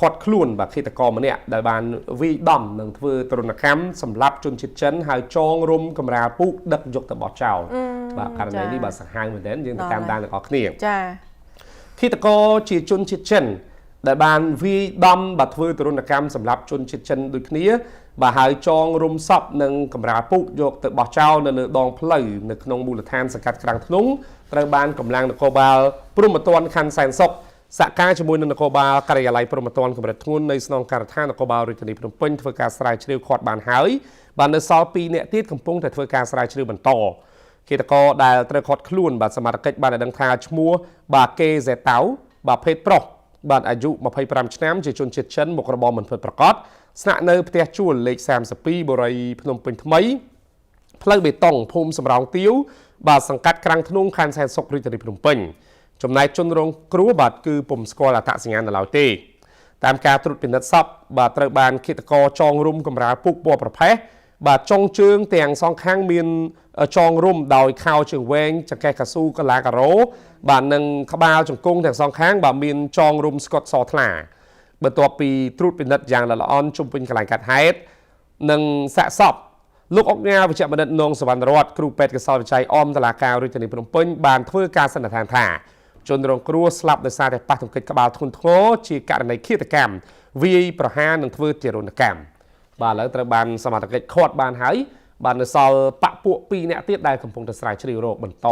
ឃាត់ខ្លួនបាទឃាតករម្នាក់ដែលបានវាយដំនិងធ្វើទរណកម្មសម្លាប់ជនជាតិចិនហើយចងរុំកម្រាលពូកដឹកយកទៅបោះចោលបាទករណីនេះបាទសាហាវមែនទែនយើងទៅតាមដានទាំងអស់គ្នា ចា ឃាតករជាជនជាតិចិនដែលបានវាយដំបាទធ្វើទរណកម្មសម្រាប់ជនជាតិចិនដូចគ្នាបាទហើយចងរុំសពនិងកម្រាលពូកយកទៅបោះចោលនៅលើដងផ្លូវនៅក្នុងមូលដ្ឋានសង្កាត់ក្រាំងធ្នង់ត្រូវបានកម្លាំងនគរបាលព្រហ្មទណ្ឌខណ្ឌសែនសុខសហការជាមួយនឹងនគរបាលការិយាល័យព្រហ្មទណ្ឌកម្រិតធ្ងន់នៃស្នងការដ្ឋាននគរបាលរាជធានីភ្នំពេញធ្វើការស្រាវជ្រាវឃាត់បានហើយបាទនៅសល់2នាក់ទៀតកំពុងតែធ្វើការស្រាវជ្រាវបន្តឃាតករដែលត្រូវឃាត់ខ្លួនបាទសមត្ថកិច្ចបានឲ្យដឹងថាឈ្មោះបាទកេសេតៅបាទភេទប្រុសបាទអាយុ25ឆ្នាំជាជនជាតិចិនមុខរបរមិនពិតប្រាកដស្នាក់នៅផ្ទះជួលលេខ32បុរីភ្នំពេញថ្មីផ្លូវបេតុងភូមិសំរោងទាវបាទសង្កាត់ក្រាំងធ្នង់ខណ្ឌសែនសុខរាជធានីភ្នំពេញចំណែកជនរងគ្រោះបាទគឺពុំស្គាល់អត្តសញ្ញាណនៅឡើយទេតាមការត្រួតពិនិត្យសពបាទត្រូវបានឃាតករចងរុំកម្រាលពូកពណ៌ប្រផេះបាទចុងជើងទាំងសងខាងមានចងរុំដោយខោជើងវែងចង្កេះកៅស៊ូកាឡាការ៉ូបាទនិងក្បាលជង្គង់ទាំងសងខាងបាទមានចងរុំស្កុតសថ្លាបន្ទាប់ពីត្រួតពិនិត្យយ៉ាងល្អិតល្អន់ជុំវិញកន្លែងកាត់ហេតុនិងសាកសពលោកអុកញ៉ាវិជ្ជបណ្ឌិតនងសវណ្ណរតគ្រូពេទ្យកសលវិច័យអមតឡាការរាជធានីភ្នំពេញបានធ្វើការសន្និដ្ឋានថាជនរងគ្រោះស្លាប់ដោយសារតែប៉ះទង្គិចក្បាលធ្ងន់ធ្ងរជាករណីឃាតកម្មវាយប្រហារនិងធ្វើទារុណកម្មបាទឥឡូវត្រូវបានសមត្ថកិច្ចឃាត់បានហើយបាទនៅសល់បពពួក2នាក់ទៀតដែលកំពុងតែស្រាវជ្រាវរកបន្ត